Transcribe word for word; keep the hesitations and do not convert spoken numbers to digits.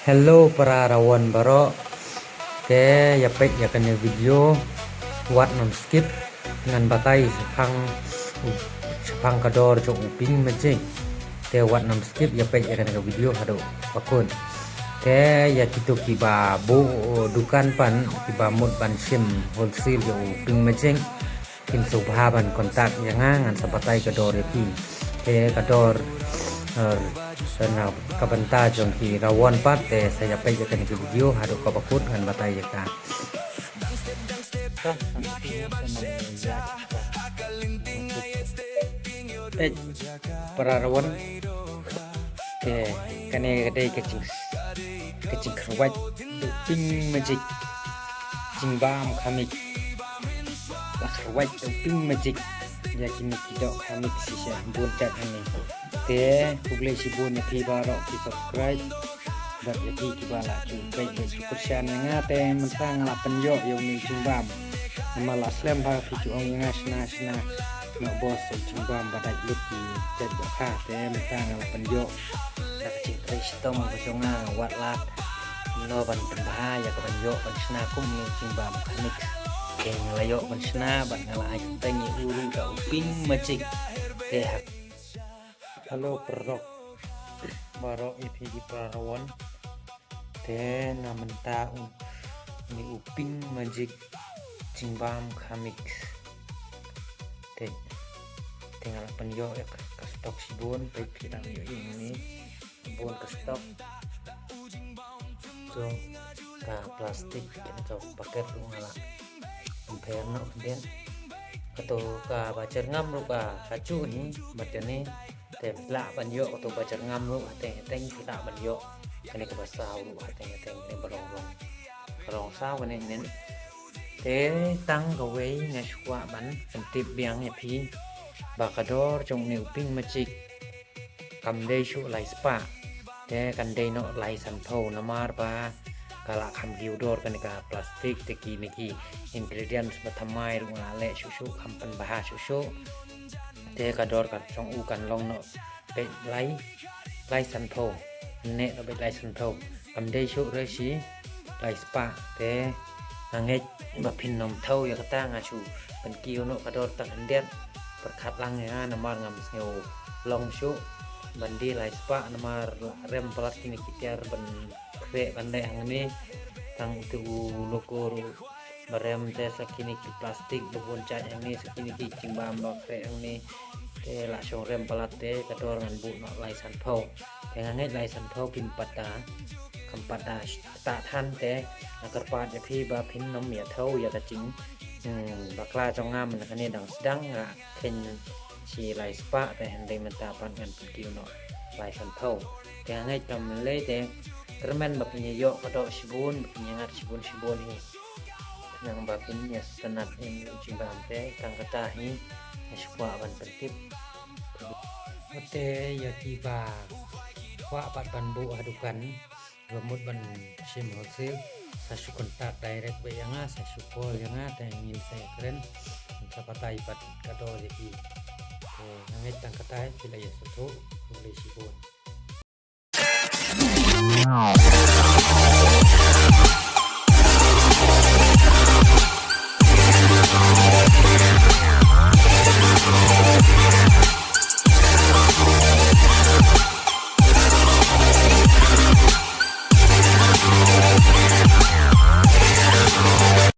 Hello para rawon baroh. Te ïa peit ïa kane video wat nym skip, ngan batai shaphang shaphang ka dor jong u Pink Magic. Te wat nym skip, ïa peit ïa kane ka video haduh ba kut. Te ïa kito kiba buh dukan pat, kiba mut ban shim wholesale jong u Pink Magic, kin sngewbha ban contact ïa nga, ngan sa batai ka dor ïa phi. Te ka dor, eh, na ka bynta jong ki rawon pat, te sa ïa peit ïa kane ka video haduh kaba kut, ngan batai ïa ka. Peit para rawon. Te kane ka dei ka jing, ka jingkhrwat da u Pink Magic. Jingbam khamik. La khrwat da u Pink Magic ïa kine ki doh khamik shisha bun jait hangne. Te khublei shibun ïa phi baroh ki subscribe bad ïa phi kiba la ju peit bad ju kyrshan ïa nga. Te mynta nga la pynïoh ïa une u jingbam. Namar la slem ba phi ju ong ïa nga shna shna noh boss, u jingbam ba dait lut ki jait dohkha. Te mynta nga la pynïoh da ka jingtrei shitom ka jong nga, wat lad kumno ban pynbha ïa ka ban ïoh ban shna kum une u jingbam khamik. Te nga la ïoh ban shna bad nga la ai kyrteng ïa u ruh da u Pink Magic. Te ha Hello para rawon baroh, ïa phi ki para rawon. Te na mynta u, une u Pink Magic jingbam khamik. Te, te nga la pynïoh ïa ka, ka stock shibun, peit phi dang ïohi une. Bun ka stock. To ka plastik, kane ka packet ruh nga la pynpher noh khyndiat. Kato kaba jyrngam ruh ka, ka juh hi, bad kane te phi lah ban ïoh, kato ba jyrngam ruh hateng hateng phi lah ban ïoh. Kane kaba saw ruh hateng hateng, kane ba rong rong. Ka rong saw kane hynnin. Te tang kawei nga shu kwah ban pyntip biang ïa phi ba ka dor jong une u Pink Magic kam dei shuh lai spah. Te kan dei noh lai sanphew namar ba ka la kham kiew dor kane ka plastik, te kine ki ingredients ba thymmai ruh nga la leh shuh shuh, kham pynbha shuh shuh. Te ka dor ka jong u kan long noh beit lai, lai sanphew. Neh noh beit lai sanphew. Kam dei shuh re shi lai spah. Te nga ngeit ba phin nym thew ïa kata, nga shu pynkiew noh ka dor tang khyndiat. Pyrkhat lang ïa nga namar ngam sngew long shuh ban die lai spah namar la rem palat kine ki tiar ban khreh ban leh hangne. Tang uto u logo ruh ba rem, te sa kine ki plastik ba bun jait hangne, sa kine ki jingbam ba khreh hangne. Te la shong rem palat, te ka dor ngan buh noh lai sanphew. Te nga ngeit lai sanphew kim pat da, kam pat da ktah than, te nga kyrpad ïa phi ba phin nym ïa thew ïa ka jing, hmm, bakla jong nga mynta kane dang sdang, nga kheiñ shi lai spah, te hynrei mynta pat ngan pynkiew noh lai sanphew. Te nga ngeit kam lei te kyrmen ba phin ïa ïoh ka doh shibun, ba phin ïa ngat shibun shibun hi. Khnang ba phin ïa sngewtynnat ïa u jingbam, te tang kata hi nga shu kwah ban pyntip. Te ïa kiba kwah pat ban buh ha dukan, ba mut ban shim wholesale, sa shu contact direct beit ïa nga, sa shu call ïa nga, te ngin sa ïakren, sa batai pat ka dor ïa ki. Te nga ngeit tang kata hi, phi la ïa sngewthuh, khublei shibun.